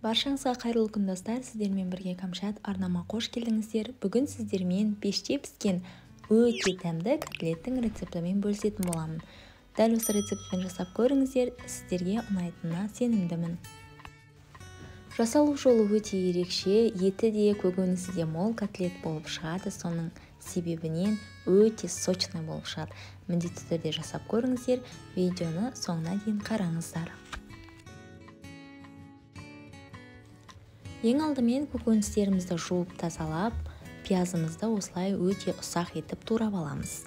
Баршаңызға қайырлы күн, достар! Сіздермен бірге Камшат. Арнама қош келдіңіздер. Бүгін сіздермен пеште піскен өте дәмді котлеттің рецептімен бөлісетін боламын. Дәл осы рецептпен жасап көріңіздер, сіздерге ұнайтынына сенімдімін. Жасалу жолы өте ерекше, еті де көкөнісі де мол котлет болып шығады, соның себебінен өте сочный болып шығады. Міндетті түрде жасап көріңіздер, видеоны соңына дейін қараңыздар. Ең алдымен көкөністерімізді жуып тазалап, пиязымызды осылай өте ұсақ етіп турап аламыз.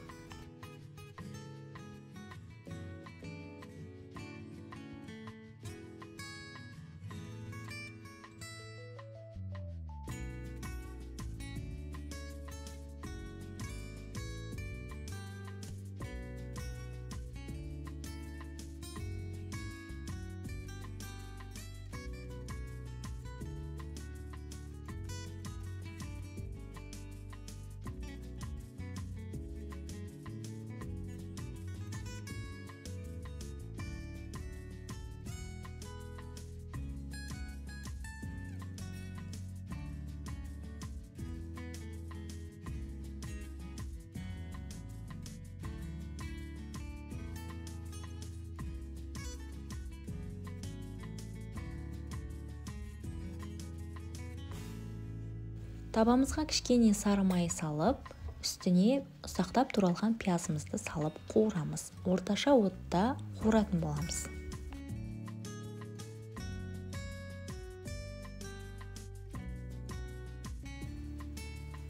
Табамызға кішкене сары май салып, үстіне ұсақтап туралған пиязымызды салып қуырамыз. Орташа отта қуыратын боламыз.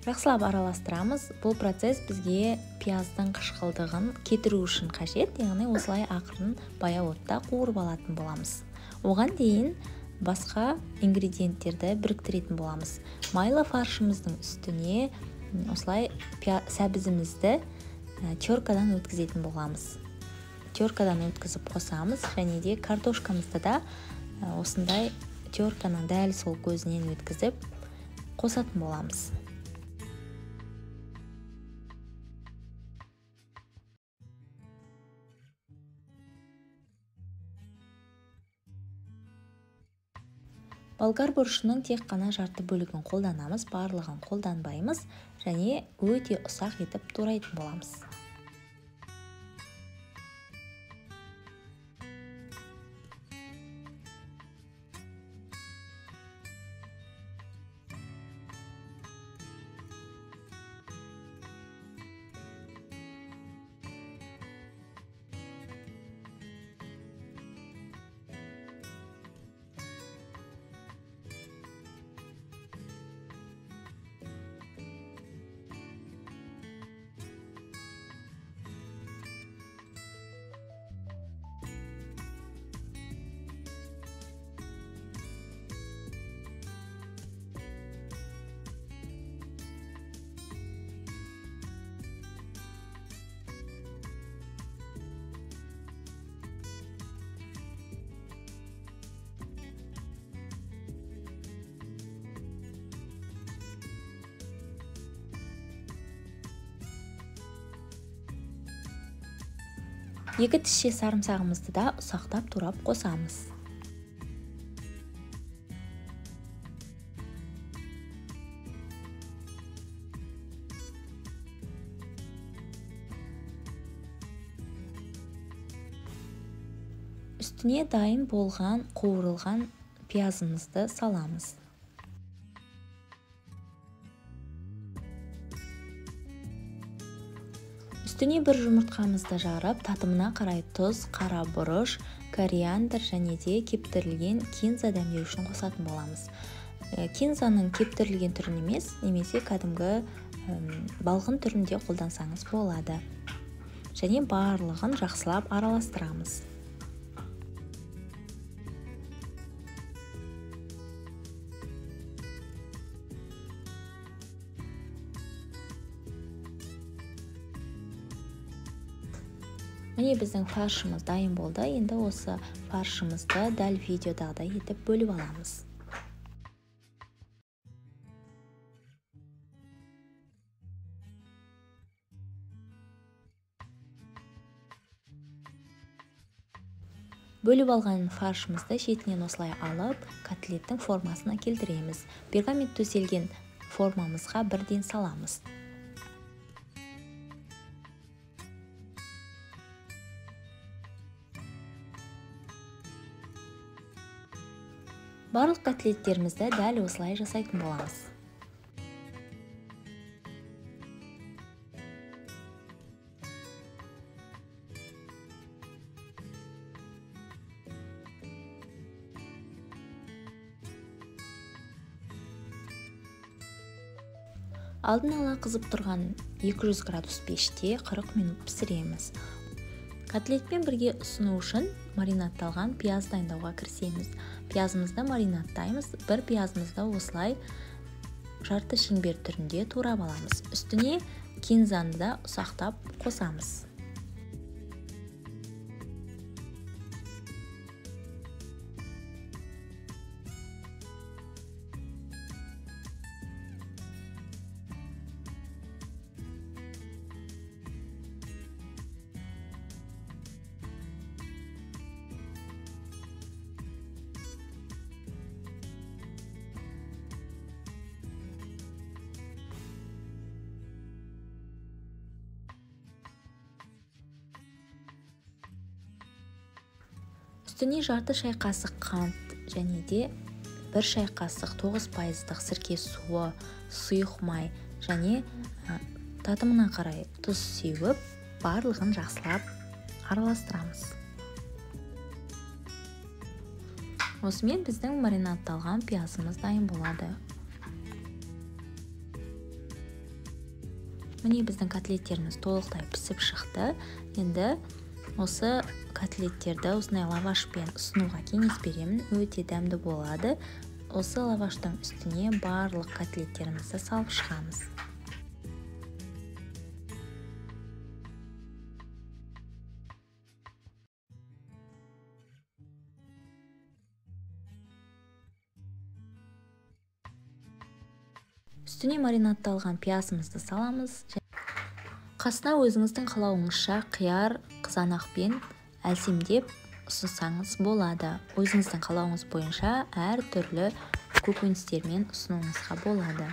Жақсылап араластырамыз. Бұл процесс бізге пияздың қышқылдығын кетіру үшін қажет, яғни осылай ақырын баяу отта қуырып алатын боламыз. Оған дейін басқа ингредиенттерді біріктіретін боламыз. Майлы фаршымыздың үстіне осылай сәбізімізді теркадан өткізетін боламыз. Теркадан өткізіп қосамыз, және де картошкамызды да осындай терканың дәл сол көзінен өткізіп қосатын боламыз. Болгар бұрышының тек қана жарты бөлігін қолданамыз, барлығын қолданбаймыз және өте ұсақ етіп турайтын боламыз. Екі тісше сарымсағымызды да ұсақтап турап қосамыз. Үстіне дайын болған қуырылған пиязымызды саламыз. Үстіне бір жұмыртқамызды жарып, татымына қарай тұз, қара бұрыш, кориандр және де кептірілген кинза дәмдеу үшін қосатын боламыз. Кинзаның кептірілген түрін емес, немесе кәдімгі балғын түрінде қолдансаңыз болады. Және барлығын жақсылап араластырамыз. Міне біздің фаршымыз дайын болды. Енді осы фаршымызды дәл видеодағыдай етіп бөліп аламыз. Бөліп алған фаршымызды шетінен осылай алып, котлеттің формасына келтіреміз. Пергамент төселген формамызға бірден саламыз. Барлық котлеттерімізді дәл осылай жасайтын боламыз. Алдын ала қызып тұрған 200 градус пеште 40 минут пісіреміз. Котлетпен бірге ұсыну үшін маринадталған пияз дайындауға кірісеміз. Пиязымызды маринадтаймыз. Бір пиязымызды осылай жарты шеңбер түрінде турап аламыз. Үстіне кинзаны да ұсақтап қосамыз. Үстіне жарты шай қасық қант және де 1 шай қасық 9% сірке суы, сұйық май және татымына қарай тұз сеуіп, барлығын жақсылап араластырамыз. Осымен біздің маринадталған пиязымыз дайын болады. Міне біздің котлеттеріміз толықтай пісіп шықты. Енді осы котлеттерді осындай лавашпен ұсынуға кеңес беремін. Өте дәмді болады. Осы лаваштың үстіне барлық котлеттерімізді салып шығамыз. Үстіне маринадталған пиязымызды саламыз. Қасына өзіңіздің қалауыңызша қияр, қызанақпен әлсемдеп ұсынсаңыз болады. Өзіңіздің қалауыңыз бойынша әр түрлі көкөністермен ұсынуыңызға болады.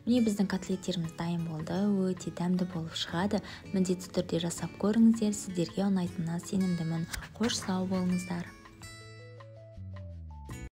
Міне біздің котлеттеріміз дайын болды. Өте дәмді болып шығады. Міндетті түрде жасап көріңіздер. Сіздерге ұнайтынына сенімдімін. Қош, сау болыңыздар.